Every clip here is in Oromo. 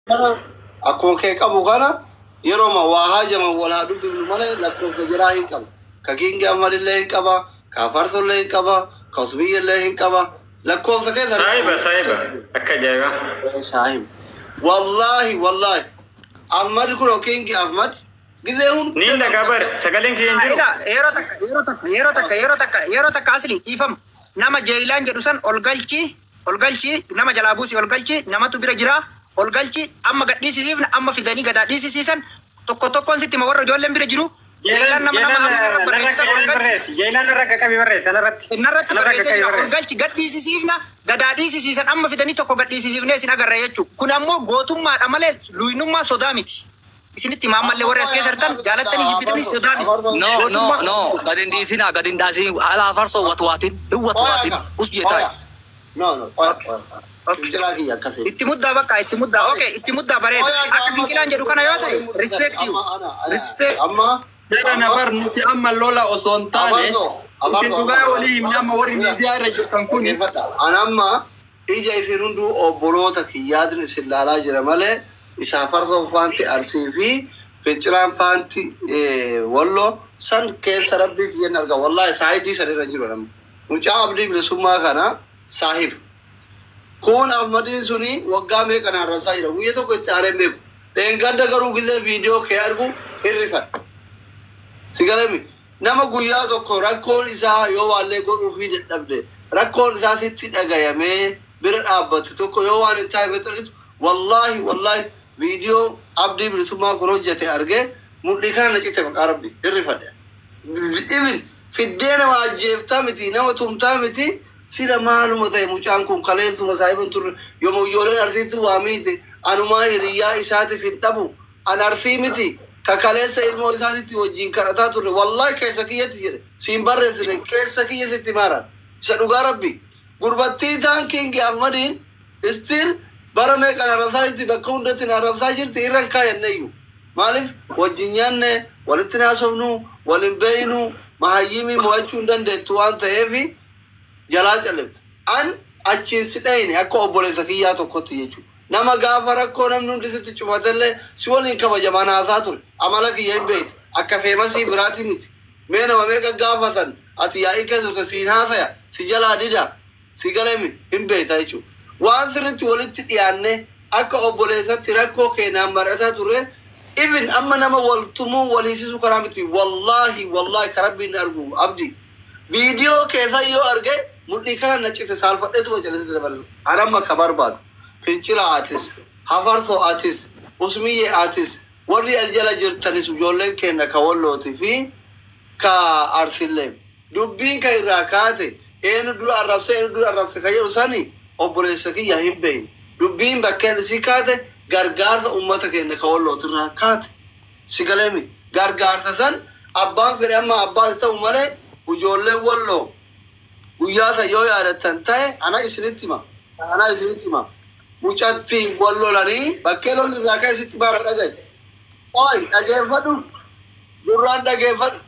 Kana akkuma kee qabu kana yeroo waa haajaman wal haa dubbifnu malee lakkoofsa jiraa hin qabu. Ka Kingi Ahmadillee hin qaba, ka Farsollee hin qaba, ka Usmiyyallee hin qaba. Lakkoofsa keessa. Saahiba, saahiba, akka ajaa'ibaa. Saahib. Wallaahi, wallaahi. Ahmad kun, Kingi Ahmad gizee hundi. Niin dhagaa bar, sagaleen kiyya hin jiru. Ila yeroo takka, yeroo takka, yeroo takka, yeroo takka, yeroo takka, asli dhiifama. Nama Jeeyilaan jedhu san ol galchi, ol galchi, nama jalaa buusi, ol galchi, namatu bira jira, ol galchi. Amma gadhiisisiifna, amma fidanii gadaa dhiisisiisan. Tokko tokkoon sitti ma warra ijoolleen bira jiru. Jeeyilaan nama amma irra barreessisan ol galchi. Jeelaan irra qaqqabi barreessa narratti. Narratti Narra barreessee jira. qaqqabi Ol galchi, gadhiisisiifna, gadaa dhiisisiisan. Amma fidanii tokko gadhiisisiifnee isin agarra jechuudha. Kun ammoo gootummaadha malee luynummaa sodaa miti. Isinitti maammallee warri as keessa jirtan jaalattanii jibbitanii sodaa miti. No, no, no. Gad hin dhiisinaa, gad hin dhiisin. Alaa farsoo watwaatin. Hin watwaatin. Us jeetaa. No, no. Fincilaa kiyya akkasii. Itti muddaa, bakka itti muddaa. Okay, itti muddaa, bareeda. Akka fincilaan jedhu kana yoo ta'e, respect you. Respect. Amma Jara nabar, nuti amma lola osoo hin taane isin dhugaa walii himne. Amma warri miidiyaa irra jirtan kun An amma ija isin hunduu obboloota kiyyaatiin isin laalaa jira malee isaa farsoon faanti Arsii fi fincilaan faanti Walloo san keessa rabbii kiyyan arga. Wallaahi, saahidii san irra jiru namni. Mucaa Abdii Bilisummaa kana saahib. Kun Ahmadiin suni waggaa meeqa naan rabsaa jira. Guyya tokko itti aareen beeku. Dheengadda garuu gizee viidiyoo kee argu hirrifadha. Si galami, nama guyyaa tokko rakkoon isaa yoo waallee godhuufii dadhabde, rakkoon isaa sitti dhagayamee bira dhaabbate tokko yoo waan hin taane argitu, wallaahi, wallaahi, viidiyoo Abdii Bilisummaa kun hojjete argee mudhii kana na cite, maqaa rabbi hirrifadhe. Ibin fiddee nama ajjeeftaa miti, nama tumtaa miti, sila maaluma ta'e mucaan kun? Kaleessuma saahiban turre, yooma ijoolleen Arsiitu waa miite, anumaa hiriyyaa isaatiif hin dhabu. An Arsii miti, ka kaleessa ilmoo isaatitti wajjin kadhataa turre. Wallaahi, keessa kiyyatti jedhe, siin barreessine, keessa kiyya sitti maara isa dhugaa rabbi. Gurbattii taan Kingi Ahmadiin still bara meeqan arrabsaa jirti, bakka hundatti na arrabsaa jirti, irran kaayanneeyyu. Maaliif wajjin nyaanne, walitti naasofnu, walin beeynu, mahayyimii mo'achuu hin dandeettu waan ta'eefi jalaa callifta. An achiin si dhayne, akka obboleessa kiyyaa tokkotti jechuudha. Nama gaafa rakkoo namni hundi sitti cufatellee si waliin kabajamaan haasaa ture. Amala kiyya hin beektu. Akka feemasii biraati miti. Mee nama meeqa gaafatan ati yaa'ii keessa turte siin haasaya, si jalaa dida, si galemi hin beekta jechuudha. Waan sirriitti walitti dhiyaanne akka obboleessatti rakkoo keenyaan mari'ataa turre. Even amma nama wal tumuu, wal hiisisuu karaa miti. Wallaahi, wallaahi, karaa rabbiin argu, Abdi. Viidiyoo keessa yoo arge mudhii kana na cite, saalfadheetuma callisee dabalu. An amma ka barbaadu, fincila atis, hafarsoo atis, usmiyyee atis, warri as jala jirtanis, ijoolleen keenya ka Wallootii fi ka Arsillee. Dubbiin ka irraa kaate eenyu dura arrabse, eenyu dura arrabse ka jedhu sani obboleessa kiyya hin beekne. Dubbiin bakkeen isii kaate gargaarsa uummata keenya ka Wallootirraa kaate. Si galeemi, gargaarsa san abbaan fedhe amma abbaa ta'u malee, ijoolleen Walloo guyyaa san yoo yaadattan ta'e, ana isinitti hima. Ana isinitti hima. Mucattiin wal lolanii bakkee lolli irraa ka'e sitti baara, dhagaye. Ooyi, dhageeffadhu. Gurraan dhageeffadhu.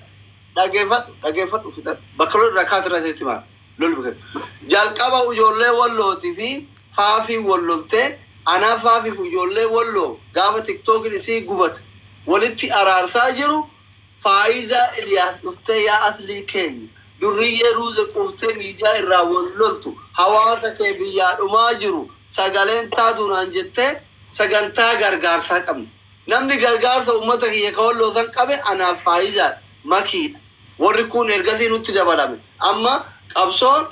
Dhageeffadhu, dhageeffadhu, fixadhu. Bakka lolli irraa kaate irraa isinitti hima. Lolli bakka. Jalqaba ijoollee Wallootii fi faafii wal loltee, anaa faafiif ijoollee Walloo gaafa Tiktookin isii gubate walitti araarsaa jiru, Faayizaa Iliyaas dhuftee, "Yaa aslii keenya, durriyyee ruuza quuftee miidiyaa irraa wal loltu, hawaasa kee biyyaa dhumaa jiru sagaleen taatu," naan jettee, sagantaa gargaarsaa qabna. Namni gargaarsa uummata kiyya ka Walloo san qabe anaaf Faayizaadha. Makiidha. Warri kun ergasii nutti dabalame. Amma qabsoon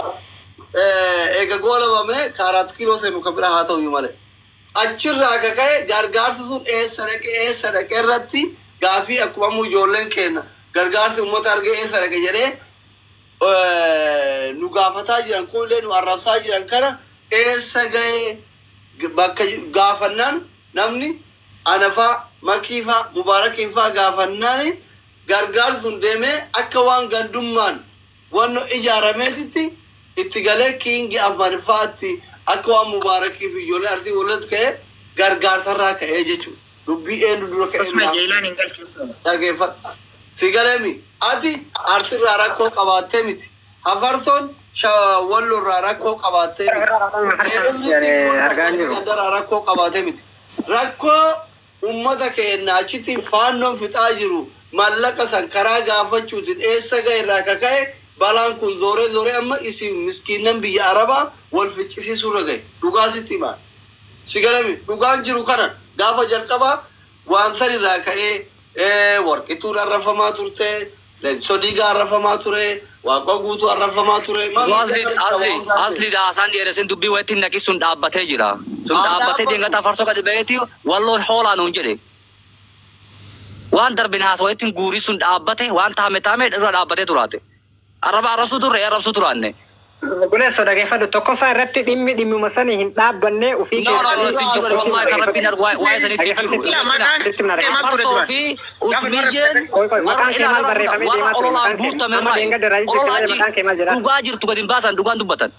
eega goolabame kaaraat kiiloo seenu kan bira haa ta'u malee. Achirraa ka ka'e gargaarsi sun eessa dhaqe, eessa dhaqe irratti gaafii akkuma ammoo ijoolleen keenya gargaarsi uummata argee eessa dhaqe jedhee nu gaafataa jiran, kunillee nu arrabsaa jiran, kana eessa ga'ee bakka gaafannaan, namni anafaa, makiifaa, mubaarakiinfaa gaafannaan, gargaarsi sun deemee akka waan gandummaan wanno ijaarameetitti itti galee, Kiingi Ahmadfaatti akka waan mubaarakii fi ijoollee Arsii walitti ka'ee gargaarsarraa ka'ee jechuudha. Dubbii eenyu dura ka'ee? Osuma Jeelaan hin galchu. Dhageeffadhu. Si galeemi, ati Arsirraa rakkoo qabaattee miti. Hafarsoon Wallorraa rakkoo qabaattee miti. Argaa hin jiru. Gandarraa rakkoo qabaattee miti. Rakkoo uummata keenya achitti faannoon fixaa jiru maallaqa san karaa gaafachuutiin eessa gahe irraa kaka'e balaan kun zooree zooree amma isin miskiinan biyya arabaa wal ficcisiisuurra gahe dhugaa sitti himaa. Si galami dhugaan jiru kana gaafa jalqabaa waan san irraa ka'ee warqituun arrafamaa turte, leencoo dhiigaa arrafamaa ture, waaqoo guutuu arrafamaa ture. Asli asli asli haasaan dheeressin dubbii wayitti naqi sun dhaabbatee jira. Sun dhaabbatee deengata farsoo gadi ba'eeti walloon hoolaa nuun jedhe. Waan darbin haasa wayitti guurii sun dhaabbate waan taame taame irra dhaabbatee turaate. Arraba arrabsuu turre arrabsuu turaanne. Obboleessoo dhageeffadhu tokkoffaa irratti dhimmi dhimmuma sanii hin dhaabbanne ofii No no no itti jiru wallahi kan rabbiin waa'ee sanitti jiru. Farsoo fi usmiyyeen warra ilaalaa warra ololaan guutame irraa ololaa dhugaa jirtu gadi hin baasan dhugaan dubbatan.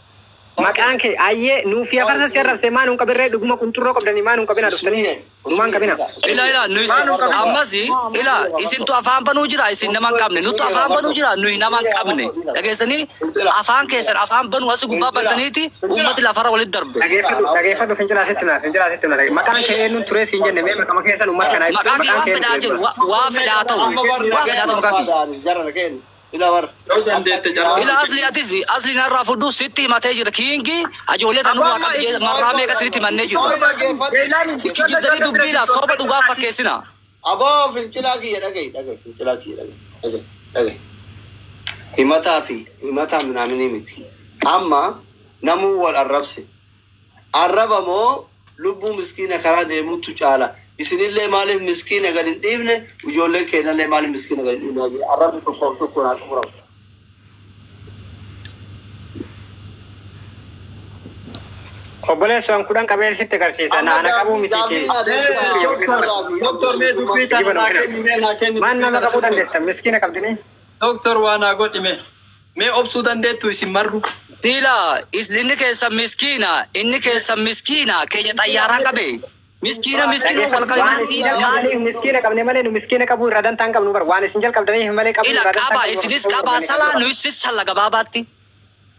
Maqaan kee ayyee nuuf yaa farsa si arrabse maa nuun qabirree dhuguma qunxurroo qabdanii maa nuun qabina dhuftanii numaan qabina. Ila ila nuyi ammas ila isintu afaan banuu jira isin nama hin qabne nutu afaan banuu jira nuyi nama hin qabne dhageessanii afaan keessan afaan banuu as gubbaa bantaniiti uummati lafarra walitti darbe. Dhageeffadhu dhageeffadhu fincilaa sitti himna fincilaa sitti himna maqaan kee eenyuun turee siin jenne mee maqama keessan uummata kanaa ibsi Maqaan kee waan fedhaa jiru waan fedhaa ta'u waan fedhaa ta'u maqaan kee. Ila asli atis asli narraa fudhu sitti himatee jira kiingi ajoollee tanurraa qabdee marraa meeqa sinitti himannee jiru. Kijibdanii dubbiidha soba dhugaa fakkeessina. Aboo fincilaa kiyya dhagahi dhagahi fincilaa kiyya dhagahi dhagahi. Himataa fi himataa minaaminii miti. Amma namuu wal arrabse. Arraba moo lubbuu miskiina karaa deemutu caala. Isinillee maaliif miskiina gad hin dhiifne ijoolleen keenyallee maaliif miskiina gad hin dhiifne arrabni tokkoof tokko naa xumuramu. Obboleessoon kudhan qabee sitti agarsiisa na ana qabuu miti. Doktor mee dubbii tana naa kenni mee naa kenni. Maan nama qabuu dandeetta miskiina qabdini. Doktor waa naa godhi mee. Mee obsuu dandeettu isin marru. Sila inni keessa miskiina inni keessa miskiina keenya xayyaaraan qabe. Miskiina miskiina wal Waan isin jalqabdaniif miskiina qabne malee nu miskiina qabuu irraa dantaan qabnu bar waan isin jalqabdaniif malee qabuu Ila irraa dantaan qaba qabnu. isinis qaba salaa nuyi salla gabaabaatti.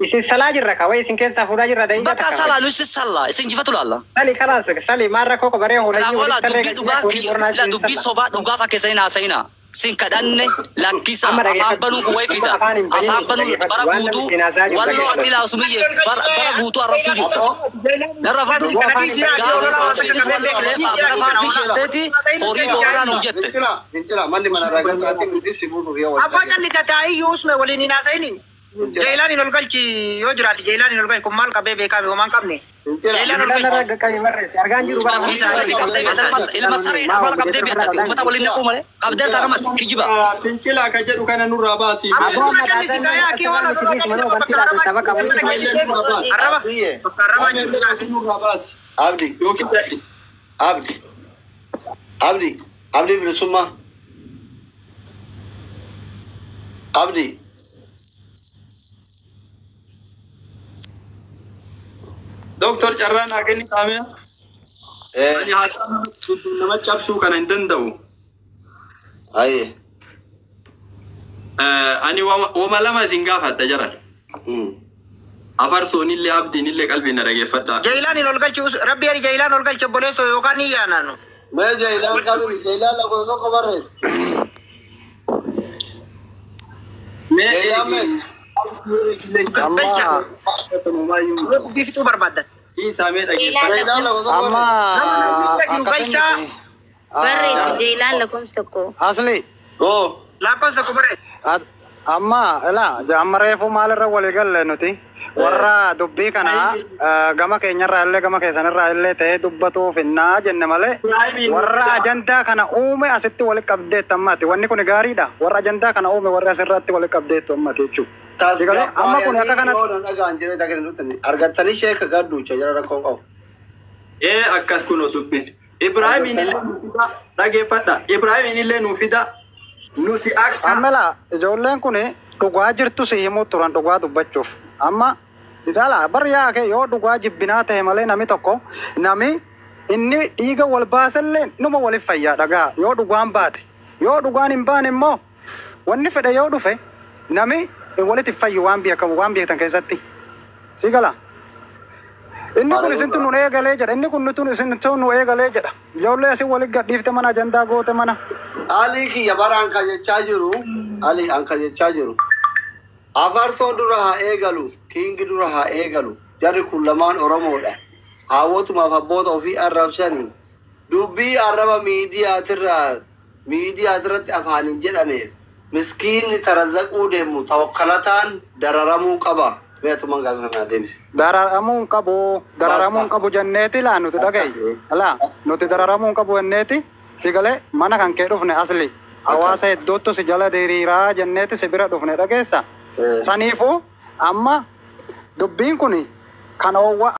Isin salaa jirra ka wayi isin keessaa fuudhaa jirra da'iiqa Bakka takka. salaa nuyi salla isin jifatu laalla. Sali kalaas sali maal rakkoo qabaree hoolayyii Kanaafuu walitti tarree dubbii dhugaa ila dubbii sobaa dhugaa fakkeessanii haasa'ina. Sin kadhanne lakkisa afaan banuu kun wayi fida. Afaan banuu bara guutuu walloo ati laa sumiyyee bara guutuu arrabsuu jirta. Narra fudhu gaafa isinis walloo leefa bara faarfii jetteeti horii booranaa nuun jette. Fincila manni mana ragaa miti si buusuuf yoo wal Abbaa calli tataa'ii usme waliin hin haasa'ini. Jeelaan hin ol galchi yoo jiraate jeelaan hin ol galchi kun maal qabee beekame homaa hin qabne. Jeelaan ol galchi. Argaan jiru bara Ilma saree maal qabdee beekta uummata waliin naquu malee qabdee irraa namatti kijiba. Fincilaa ka jedhu kana nurraa baasii. Aboo amma Arraba. Arraba jiru. Nurraa baasi. Abdi Yookiin dadhi. Abdi Abdi Abdi bilisummaa Abdi Doktor carraa naa kenni qaamee. Ani haasaa nama cabsuu kana hin danda'u. Aye. Ani wama lama isin gaafadha jaran. Afarsoonillee abdiinillee qalbii na dhageeffadha. Jeelaan hin ol galchi rabbi ani jeelaan ol galchi obboleessoo yookaan ni yaanaanu. Mee Jailaan qabi Jailaan lakkoofsa tokko barreesse. Mee Jailaan mee Galcha. Dubbii fixuu barbaaddan. Dhiisaa mee dhageeffadha. Jailaan lakkoofsa tokko Amma barreesse. Galcha. Barreessi Jeelaan lakkoofsa tokko. Asli Oo. Lakkoofsa tokko barreessi. amma ila amma reefu maalirra walii galle nuti warra dubbii kana gama keenyarraa illee gama keessanirraa illee ta'ee dubbatuuf hinnaa jenne malee warra ajandaa kana uume asitti wali qabdeettu ammati wanni kun gaariidha warra ajandaa kana uume warra asirratti wali qabdeettu ammati jechuudha. Amma kun akka kanatti Yoo dhagaan jiree dhagaan argattanii sheeka gadduucha jara rakkoon qabu. Ee akkas kunoo dubbiin. Ibraahimin illee nuu fida dhageeffadha. Ibraahimin illee nuu fida nuti akka. Amma laa ijoolleen kun dhugaa jirtu si himuu turan dhugaa dubbachuuf. Amma ilaala bar yaa kee yoo dhugaa jibbinaa ta'e malee nami tokko nami inni dhiiga wal baasellee numa waliif fayyaa dhagaa yoo dhugaan baate yoo dhugaan hin baane immoo wanni fedhe yoo dhufe nami walitti fayyu waan beekamu waan beektan keessatti. Si gala. Inni kun isintu nu eegalee jedha. Inni kun nutu isintu nu eegalee jedha. Ijoollee asin walitti gadhiifte mana ajandaa goote mana. Ali kiyya bara an ka jechaa jiru. Ali an ka jechaa jiru. Afarsoo dura haa eegalu. Kiingi dura haa eegalu. Jarri kun lamaan Oromoodha. Haawwotumaaf abboota ofii arrabsanii. Dubbii arraba miidiyaatirraa miidiyaatirratti afaaniin jedhameef miskiinni tarazzaquu deemu tawakkalataan dararamuu qaba. Meetumaan gaafa kana deebisi. Dararamuu hin qabu. Dararamuu hin qabu jenneeti laa nuti dhaga'i. Laa nuti dararamuu hin qabu jenneeti si galee mana kan kee dhufne asli. Hawaasa hedduutu si jala diriiraa jenneeti si bira dhufne dhageessa. Saniifuu amma dubbiin kun kan oowwa.